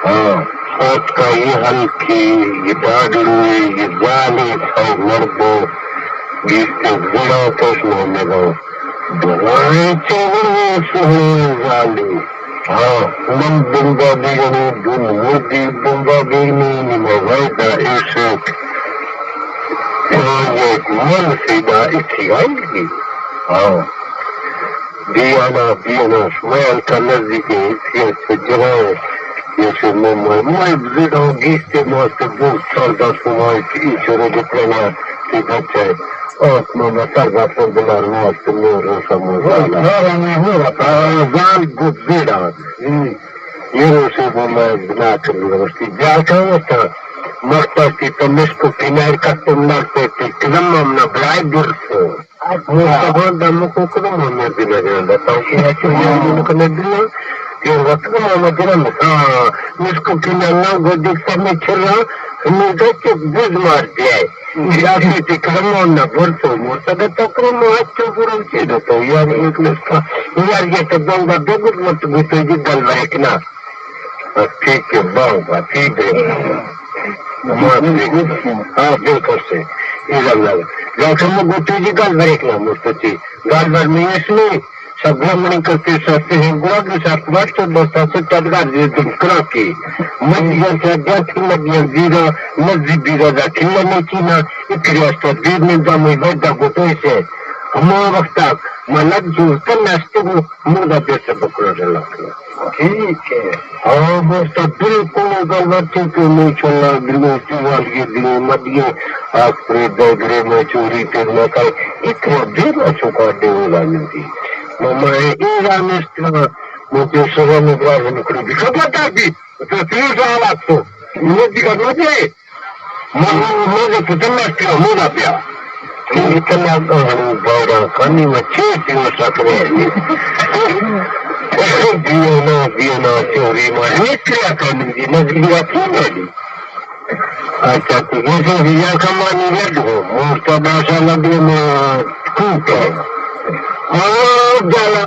ہاں، آتکا یہ ہلکی، یہ ڈاڈڑوی، یہ زالی، سو مردو، گیستے زڑا توش محمد ہو۔ دوائیں چنگڑوی سہنے زالی۔ ہاں، من بمبا بیگنی، دن مردی بمبا بیگنی، نمو ویدا ایشک۔ ہاں، یہ من سیدا اچھی گائی۔ ہاں۔ دیانا، دیانا، شما الکا نزدیک ایں، ایسی است جوان، ایسی مما، ما زیڈا گیستے ما است بہت سال دا شما ایسی چورے دکھنا تی بچے، آت مما سر دا سر بلار ما است مور روشا مور زالا۔ زال گد زیڈا۔ یہ روشے مما بنا کر گوشتی، جا کہاں ہوتا؟ مختصی تو مشکو کنار کتم نار پہ تی کلم ہم نہ بلائے درسو۔ مستغل دمکو کدوم ہمے دل جان بتاؤ کہ اچھا یہ ملک نے دل، یہ وقت محمد جان، ہاں، مشکو کی نہ گو دیکھ سب میں چھرا، ہمیں گچ بز مار دیا ہے۔ یا تو تی کرم نہ برسو، مرتد تو کرم اچھو برو چی دو تو، یار ایک لسکا، یار یہ تو بنگا دو گد مت گو تو جی دل ورکنا۔ ٹھیک ہے، باؤ با، ٹھیک ہے۔ ہاں، بالکل صحیح۔ یہ گل ہے۔ جیسے میں گوتی جی گل بریک نہ مستتی۔ گل بر میں اس میں سب منی کرتے سستے ہیں، گوا بھی سب بات تو بس سب تدگار دے دم کرا کی۔ مدیان سے جات کی مدیان زیرا، مزید بیرا دا کلا میں چینا، اتری است دیر میں دا میں بدا گوتے سے۔ ہما وقت تک ملک جو کن است، مودا دے سے بکرا جلا۔ ٹھیک ہے۔ ہاں، بس تو بالکل گل بات ہے کہ میں چلا بلو تیوال یہ دن مدیے آپ کے دوگرے میں چوری پھر میں کر اتنا دیر اچھو کا دے والا نہیں تھی۔ میں، میں ایران اس طرح مجھے سزا میں برا نکڑی بھی خبردار بھی تو تیز حالات تو مجھے کا مجھے من، من پتہ نہ کیا، من نہ پیا۔ اتنا گاڑو بارا کنی و چیز دیو سکرے۔ دیو نا، دیو نا، چوری ما، نکریا کنی دی، نہ دیو نا دی۔ اچھا، تو یہ جو ریا کمانی رد ہو، موستا باشا لگے ما کوٹا۔ اور جالا،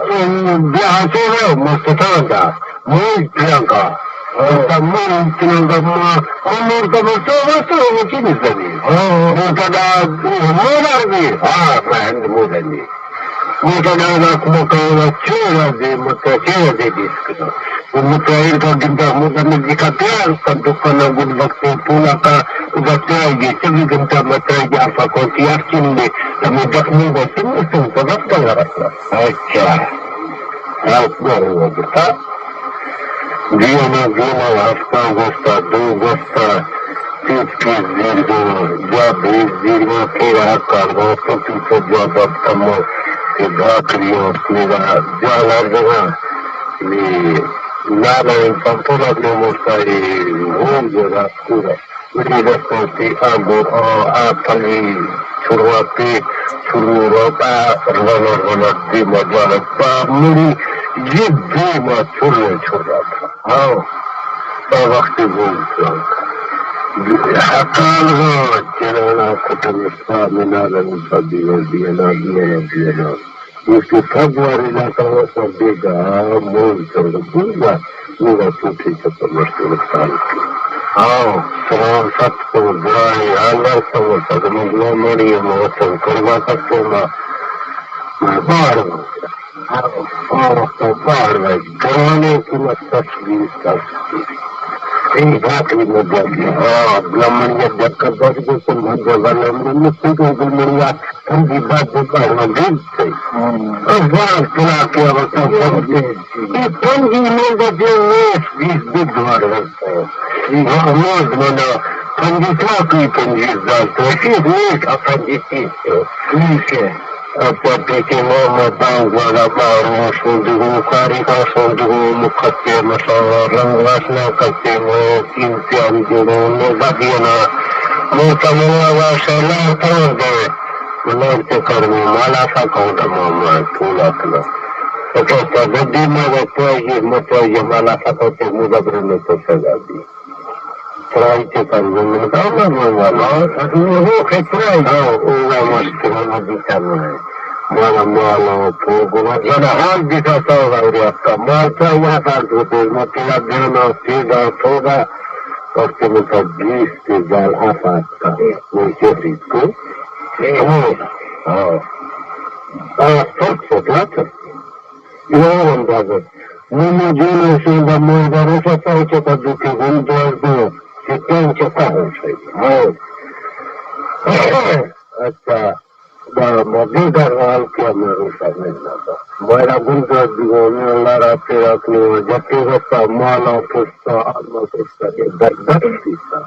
بیاہ سے ہو، مستان دا۔ موج پلانکا۔ ہاں۔ تا موج پلانکا ما، ما مور تا ما سو، ما سو، ما چی نزدنی۔ ہاں۔ مور تا دا، مور آر بی۔ ہاں، ما ہند مور دنی۔ مور تا دا، دا کمو کانا چیرا دے، متا چیرا دے دیس کنا۔ وہ متا ایرکا گندا مور دنی جکا پیار کا دکانا گن وقت پولا کا، ادا پیار گے، چوبیس گھنٹہ متا جا پا کون تی اکچن دے، تا مور دخنی با تم، تم سبب کا رکھنا۔ اچھا۔ ہفت گوستہ، دیما دیما ہفتہ گوستہ، دو گوستہ، پیت پیت زیرگاں، جا بیت زیرگاں، تیرہ کار گوستہ، پیت جا بب تمو، کہ بھاکری ہفت میرا جان ہر جگہ، یہ نانا انسان تو لگنے موستا، یہ ہون جگہ پورا۔ بڑی دستاں تی آ گور، آ، آ پلی چھڑواتے، چھڑو روتا، روانا روانا دیما جانا، با مڑی یہ دیما چھڑو چھڑواتا۔ ہاں، با وقت گول چھڑواتا۔ حقال گا جنانا کتن سا منانا نسا دینا، دینا، دینا، دینا۔ اس کے پھگ وارے لاتا ہوا سر دے گا، مول سر دے گا، میرا چوٹی چپر مشکل خان کی۔ ہاں، سلام ست کو برائے، آلہ سمو سد مجمع مڑی، موسم کروا سکتے ما، میں باہر ہوں۔ ہاں، ہاں، تو باہر بھائی، گرانے کی مت تشبیہ کرتی۔ صحیح بات ہے، مجھے، ہاں، لمن یہ دکت بس کو سمجھ جگہ لمن میں سکے کو مڑیا۔ پنجی بات بکار ما گند تئی۔ ہاں۔ او بار پلاکے وتا پنجی۔ اے پنجی من دا جو نیس بیس بدوار ورتا۔ ہاں، موز منا پنجی تاکی پنجی دار تو۔ اسی نیس ا پنجی تیس تو۔ ٹھیک ہے۔ اچھا، ٹھیک ہے، ما، ما داؤ گوالا بارو سوندگو، کاری کا سوندگو، مکتے مساوا، رنگ واسنا کرتے مو، تین پیاری جوڑو، نو بدینا، مو تمنا واسا لار تمام دے۔ منان چکر میں مالا سا کہوں دما ما پھول اپنا۔ تو تو بدی ما وہ پوجی، مو پوجی مالا سا کہتے مو دبر میں تو سزا دی۔ ترائی چکر میں من داما من والا۔ ہاں، تو وہ خطرہ ہے۔ ہاں، اولا مست ہم دیتا میں۔ مانا مالا پوگو، مطلب، حال بیتا سو غیری افتا. مال چا یا دار دو دیر، مطلب، دینا سیدا سودا، وقتی مطلب، بیس تی جال افتا. وہ چیز کو. ہاں. ہاں، فرق سے بات ہے. یہ اندازہ. ماما جان، ایسے دا موی دا روسا پاو چکا دو کے گم دور دو. سکان چکا ہو سکتا. ہاں. اچھا. دا مزے در حال کیا میں روسا ملنا دا. مارا گل دور دو، میں اللہ را تیرا کنی و جتے رستا مالا پستا، آما پستا کے در در سیتا.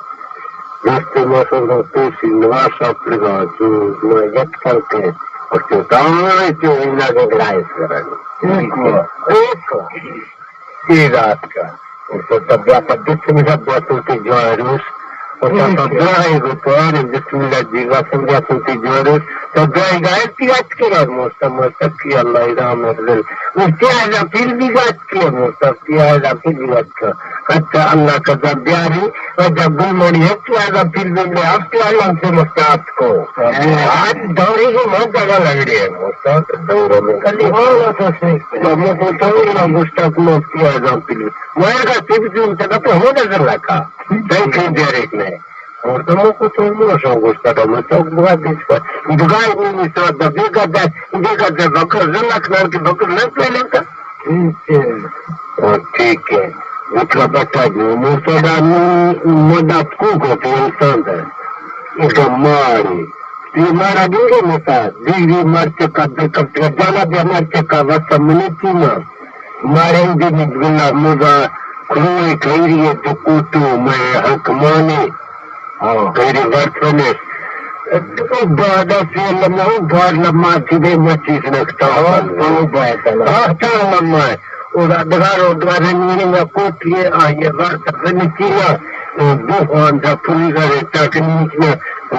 دست ما سر پیسی نواشا پڑگا جو میں یک کر کے. اور تو دائیں تو اینا کے گرائے سرنی. ایک. ایک. اے رات کا. اور تو تب بیا پر دس منٹ بیا تو تے جوائے روس. اور تو تب دعائے گو تو آنے دس منٹ جیگا سمجھا تو تے جوائے روس. تو دعائے گا ہے تی ات کے رات موستا موستا کی اللہ ارام افضل. اور تی آجا پھر بھی گات کے موستا تی آجا پھر بھی گات کا. حتی اللہ کا در بیاری. و جب گل مڑی ہے تی آجا پھر بھی میں افتی اللہ سے مستعد کو. آج دوری کو مہت زیادہ لگ رہی ہے موستا. دوروں میں کلی ہو تو سے. میں کو تو نہ گشتا کو افتی آجا پھر. مارا سیب جون تک تو ہو نظر لگا. صحیح کہیں دے رہے میں. اور تو مو کو تو مو شو گوشتا تو میں تو بگا دیس پر. بگا نہیں سو دا بیگا دا. بیگا دا بکر زلک نام کے بکر لگ پہ لگا. ٹھیک ہے. اور ٹھیک ہے. مطلب بتا دو، مو تو دا نو مدد کو کو تو انسان دا. ایک ماری. یہ مارا دیگه متا. دیگه مرچ کا دے کب جانا دے مرچ کا واسطہ منتی نا. مارندی گلا مزا کروئے کھیری ہے دو کوٹو میں حق مانے. ہاں. کھیری ورتنے. او بادا سے لما، او بار لما تی دے مچیس نکتا. ہاں، او بادا. ہاں، تا لما. او دا دگار، او دگار نیرے یا کوٹی ہے، آ، یہ ورت بنتی نا. او بوخوان دا پوری گرے تاک نیچ نا.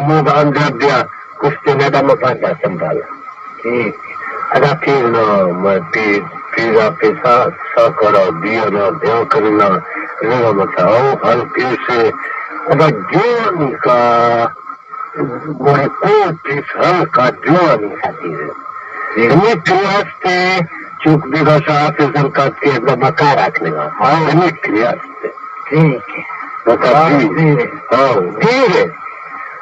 مو دا اندر بیا. کشتے نہ دم پاتا سنبھالا. ٹھیک. ادا پیر نا، میں پیر، پیرا پیسا ساکرا دیانا دیان کرنا. لگا متا او ہر پیسے. ادا جوانی کا، میں کوٹیس ہلکا جوانی کا دیرے. ہمیں کلاس تے چوک بیگا سا حافظ ہلکا کے ادا بکار آکنے گا. ہاں. ہمیں کلاس تے. ٹھیک ہے. بتا. ہاں، دی. دیر ہے. ہاں، دیر ہے.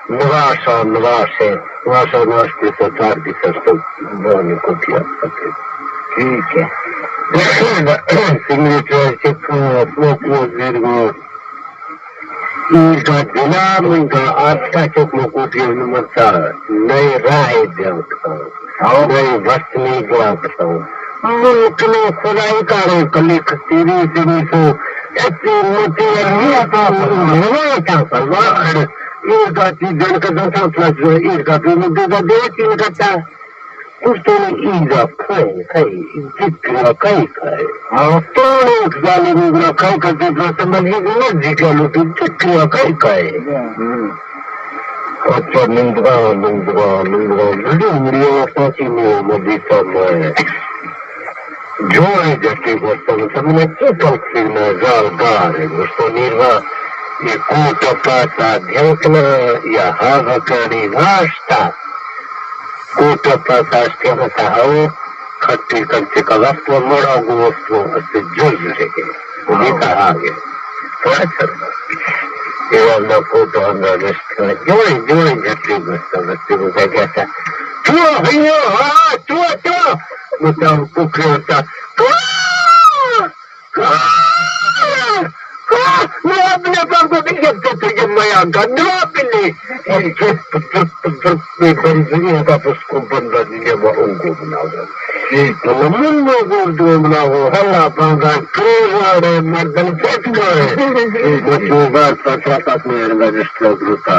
نواسا، نواسے، نواسا، نواس پیسہ چار پیسہ سب بانی کو کیا پتے. ٹھیک ہے. سنگلی ٹرائل چک، پوک وزیر گو. ایرگا دلا منگا آتکا چک مکوٹی نمتا نئے راہ دیوتا. ہاں. نئے وقت نہیں گوا بتاؤ. ملک نے خدائی کارو کلی کتیری سنی سو. ایسی موتی ارمی آتا پروا، آتا پروا. ایر کا چیز جن کا دسا پلس جو ایر کا دو مدد دے تین کا چا. اس تو نے ایزا کھائے، کھائے، ذکر کھائے، کھائے. ہاں. تو نے ایک ظالم گرا کھائے کا دے تو سمجھ گئے نا، ذکر لو تو ذکر کھائے، کھائے. ہاں. اچھا، نندگا، نندگا، نندگا، بڑی مڑی آتا سی میں مدیتا میں. جوڑے جتی گوستن، سمجھنا چی پلک سی میں زال گار ہے. گوستن نیروا، یہ کوٹ پاسا دھیوکنا، یا ہاگا کانی واشتا. کوٹ پاسا اشتیا مسا ہو، کھٹی کنچے کا وقت و مڑا گوستو، اسے جز رہے. دیتا آگے. تھوڑا سر. یہ اللہ کوٹ ہمرا نشت. جوڑے، جوڑے جھٹی گوستا، بچے کو کہا گیا تھا. تو ہیو، ہاں، تو، تو. بتاؤ، ککڑے ہوتا. کاں؟ کاں؟ کاں؟ نو اپنے پاس کو بھی جب تو تجھے میا گا، نو اپنے. اور چپ، چپ، چپ، میں بنزنی کا پس کو بندہ نہیں ہے، وہ ان کو بنا دو. ٹھیک. تو من لوگوں کو بنا دو، اللہ بانگا، کروڑ مردن فٹ کرے. مچوبات پترا تک میں رجسٹر ہوتا.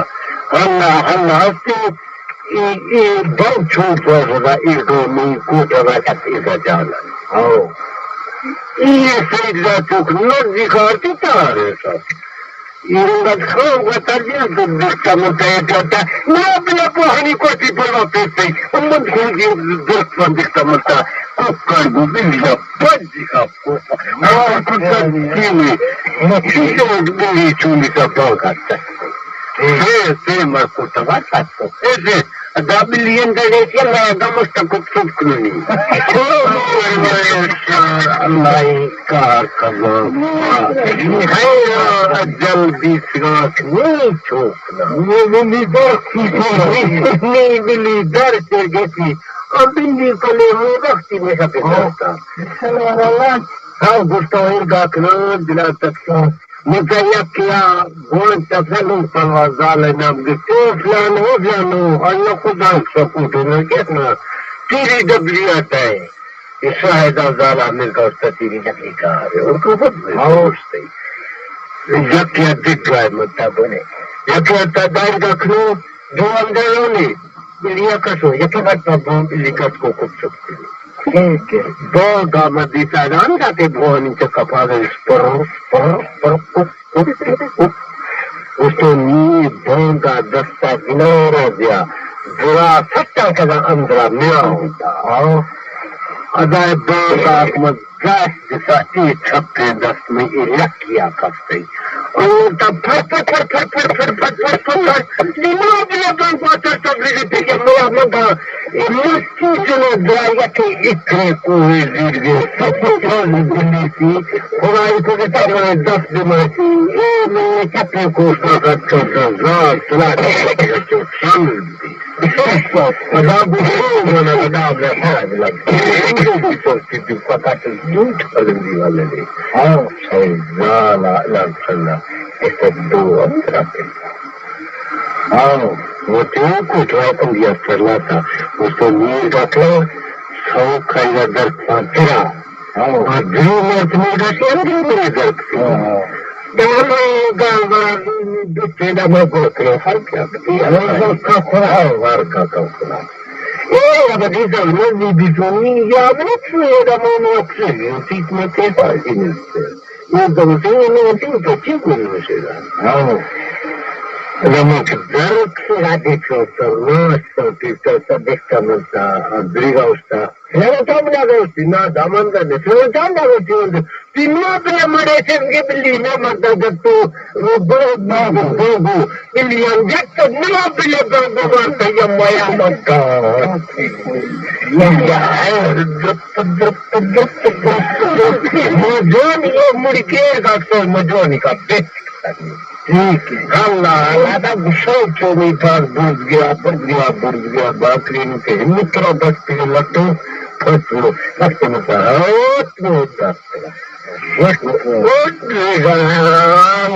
اللہ، اللہ، ہستی. ای، ای بہت چھوٹ ہوا سدا، ای دو میں کوٹ ہوا تک ای کا جانا. ہاں. ای سید دا چوک نزدیک آرتی تارے سا. ای رنگت خان کا ترجیح تو دکھتا ملتا ہے، کہتا، نہ بلا کو ہنی کو سی پر واپس سے. امن کو جی درست پر دکھتا ملتا. کوکڑ گو بلا پنجی کا. اور کچھ کی نہیں. مچھی سے بلی چونی کا پاؤ کرتا. سے، سے مر کو تبا ساتھ. ایسے ادا بلی انت، دیکھیے، میں گمشت کت سب کنی۔ اللہ کار کباب۔ خیر اجل بیسگاک نی چوک نہ۔ نی بلی در کی نی بلی در چرگتی۔ اب بلی کلے مو وقتی میں سب کرتا۔ ہاں، گفتہ ایر گاکنا دلا تک۔ مزہ یکے ءَ گوانک تفلو پروا زال ءِ نام گپت، او فلان، او فلان، او اللہ خدا سپورٹ نہ کہنا، تیری ڈبلی آتا ہے۔ یہ شاہد زال ءَ مل کا استاد تیری ڈبلی کا ہے، ان کو خود میں دوست ہے۔ یکے ءَ دگہ ءَ متا بنے، یکے ءَ تا دائر کا کھلو، دو اندر ہونے، بلی ءَ کسو، یکے بات پر بون بلی کس کو کچھ چپ کرو۔ بانگ ءَ من دیستگ انت کہ بوانی چہ کپاگ ءَ پر، پر، پر، پر، پر۔ گوشت نی بانگ ءَ دست ءَ کنار ءَ دیا، درا سٹا کدا اندرا میاؤں دا۔ ادا بانگ ءَ من دست دسا اے چپیں دست میں اے لکی ءَ کپتئی۔ اور تا پھر، پھر، پھر، نی ملا بلا بانگ ءَ تر تبلیغی پہ کہ ملا منگا اے مستی جنو درا یکے اکرے کوہے زیر گے سب چاند دلی سی خدائی کو کہ تک میں دست دے میں اے میں چپے کو ساکت کرتا زار سلا چو چند دی۔ ادا گوشو من ادا میں حرج لگ۔ سوچتی دی فقط لوٹ پلندی والے نے۔ ہاں۔ اے زالا الگ سنگا اس دو اندرا۔ آؤ، وہ تیوں کو ٹرائی کن دیا کرنا تھا۔ اس کو نیل ڈاکٹر سو کھائی در پاترا۔ آؤ۔ اور دل میں تمہیں ڈاکٹر اندر میرے درد کی۔ ہاں۔ دونوں گاما دکھے دا میں گوترے ہر کیا بتی۔ ہاں، کا خدا ہر کا کا خدا۔ اے بدی زمین دی بیتونی یا مت سے دا میں مت سے تیت میں تے پاسی ملتے۔ یہ دمتے میں تے تو چی کو نشے دا۔ ہاں۔ لما کہ درد سے راتے تو سرناش تو تیتا سبکتا ملتا، دریگا استا۔ پھر تو بنا دوستی، نا دامن دا نے، پھر تو بنا دوستی، تینا بنا مڑے سے کے بلی نا مردا جب تو، بو، بو، بو، بو، بو۔ بلیاں جت نہ بلے بانگو وارتا یا مایا مکا۔ یا درپ، درپ، درپ، درپ۔ مجونی او مڑی گیر گاکسو مجونی کا بیت۔ ٹھیک ہے۔ اللہ، اللہ دا گسو چومی پاس برز گیا، برز گیا، برز گیا، باکری نو کہ ہمت را بس پہ لٹو، پھٹ رو، بس پہ مسا، ہاں، تو دست۔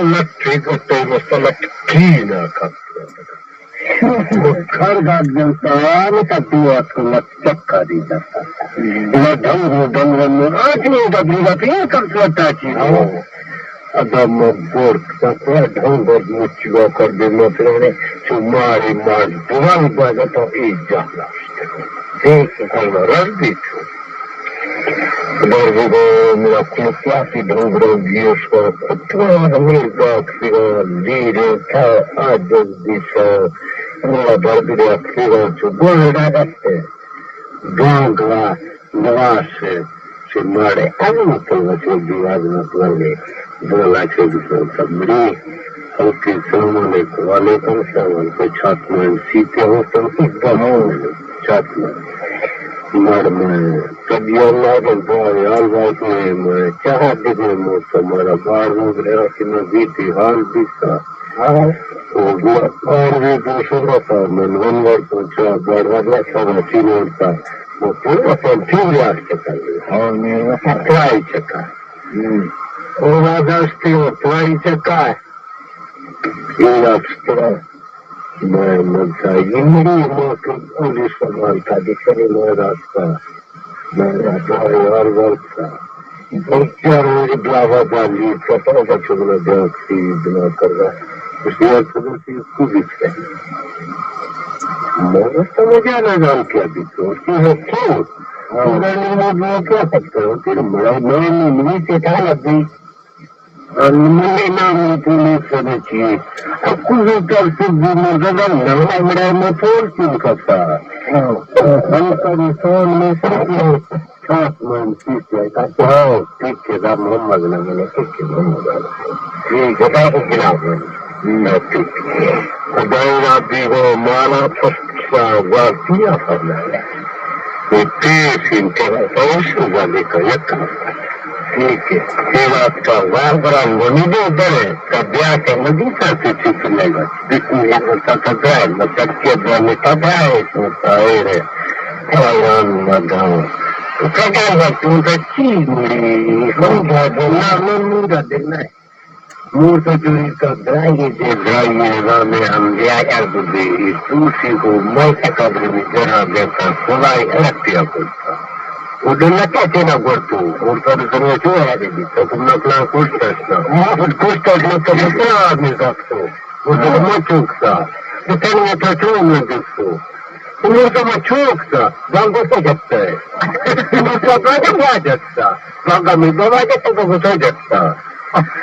لٹے گتے مسا لٹکی نہ کھر گاگ جنتا، متا دو ات کو مت چکا دی جنتا۔ نہ ڈھنگو ڈنگو آج نہیں ڈبری گا پھر کم سوتا چی۔ ادا ما بورت کپا ڈھنگ بورت مچگا کر دے ما پھر چو ماری مار دوال باجا تو ای جالا۔ دیکھ اللہ رل دی چو۔ بر بگو ملا کلوکیاتی ڈھنگ رنگی اس کا کتنا ہمیں باک سگا لیرے تھا آجز دیسا۔ ملا بر بگو اکسیگا چو گوڑا دستے۔ بانگ ءَ نواس چہ ماڑے انو تنگا چو دیواز نہ بولے، بولا چو بسو تبری۔ ہلکی سلام علیکم، وعلیکم السلام علیکم، چات مان سیتے ہو تم کس بات چات مان۔ ماڑ میں طبیعت اللہ بن بار حال بات میں، میں چاہا دگے موسم مارا بار ہو گیا کہ میں بیتی حال بیتا۔ ہاں۔ او گڑا آروے دوشم رسا من ون وڑتاں چا بڑ وڑ رسا چین وڑتا۔ او پورا سال ٹیم یاد چکا۔ ہاں، میں رسا۔ ترائی چکا۔ ہم۔ او راجا استی او ترائی چکا۔ یہ افسرا۔ میں ملتا یہ میری ماں کے اولی سوال تھا، جس نے میں راستہ۔ میں راستہ یار وقت تھا۔ بچار میری بلاوا بالی، پتہ کا چگنا دیاں سی بنا کر رہا۔ اس نے چگنا سی اس کو بھی کہا۔ میں سمجھا نہ جان کیا بھی تو، اس کی ہے کیوں؟ ہاں۔ تو میں نے وہ کیا سکتا ہوں؟ تیرا بڑا نام نہیں، مجھے چٹان لگ گئی۔ منی نام پولیس سرچی۔ کل ترتیب مردم نام امرا مفول چون کتا۔ ہم انسان میں سب سات من سیس جائے کا۔ ہاں، ٹھیک ہے، دا محمد نام ہے، ٹھیک ہے، محمد۔ ٹھیک ہے، دا خلاف ہے۔ ٹھیک ہے۔ خدای را دیگو مانا پست۔ گوارتی ءَ پدا اے پیش انت، پوش زانے کا یک ٹھیک ہے۔ یہ بات کا وار بران گونی دے درے، تب بیا کہ مدی سر سے چیز نہیں بس۔ بسم اللہ کرتا تھا درائے، مطلب کہ درائے میں تب آئے، تو سائے رہے۔ حیران مدام۔ کجا وقت ان کا چیز ملی، ہم جا دینا، من موندا دینا ہے۔ مور تو چوری تو درائیے دے، درائیے نظام انبیاء عرض دے، اس دوسری کو میں تکبر میں جرا دیتا، خدای الگ پیا کرتا۔ وہ دن نہ کہتے نہ گورتو، اور تو سمجھ تو ہے دے بیتا، تم نہ کلا کچھ کرتا۔ وہ کچھ کرتا، تو کلا آدمی سکتو، وہ تو مچوکتا، تو تنگے تو چون نہ دیکھتو۔ تو مردم چوکتا، بانگو تو جپتا ہے۔ تو مردم باجا جپتا، بانگا میں بابا جپتا، بانگو تو جپتا۔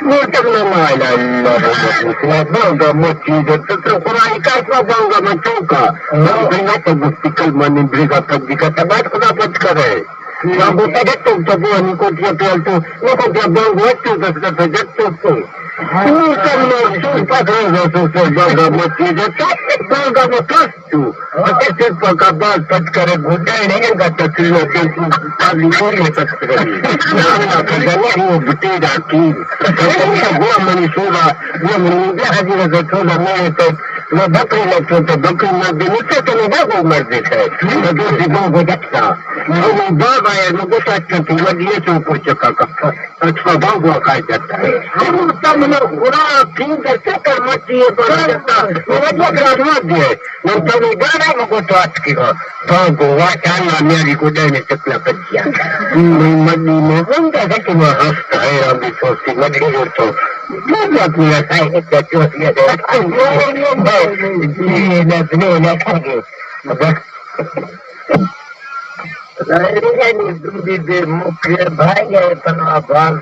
مردم لا اله الا الله محمد رسول الله، بانگا مچی جپتا، تو قرآن کاشما بانگا مچوکا۔ بانگا تو گفتی کلمہ نیم بریگا پدی کا، تبات خدا پد کرے۔ بانگو تو جپتا، تو بانی کو دیا پیال تو، نہ کو دیا بانگو تو دس کا تو جپتا تو۔ تو مردم لا سو پتہ سو سو بانگا مچی جپتا، بانگا مچوکا۔ تو اگر صرف کا باز پٹ کرے گھٹا ہے، نہیں کا تقریر تو پالی نہیں سکتے۔ نہ نہ کدا نہیں بٹے ڈاکی۔ وہ منی سودا، وہ منی حاضر ہے، سودا میں تو، وہ بکری لگتے تو بکری مر دے، نہیں تو نہیں وہ مر دیتا ہے۔ تو دوسری دو کو جپتا۔ وہ بابا ہے، وہ گوشت کرتی، وہ دیے تو پوچھا کا۔ اچھا، بانگو کا جتا ہے۔ ہم تم نے خدا کی در سے کر مچی ہے، بڑا جتا۔ وہ وجہ کرا مت دے۔ من تو نے گانا مگو تو اتکی گا۔ بانگو واچانا میاری کو ڈینے چکلا پجیا۔ من مدی میں ہم جیسا کہ میں ہست ہے، ابھی سوچتی مدی جو تو۔ جو اپنی رسائی ہے، جو چوسی ہے۔ یہ نہ، یہ نہ کھاگے۔ بس۔ ظاہر ہے، یہ دودی دے مکھ بھائی ہے، تنا بال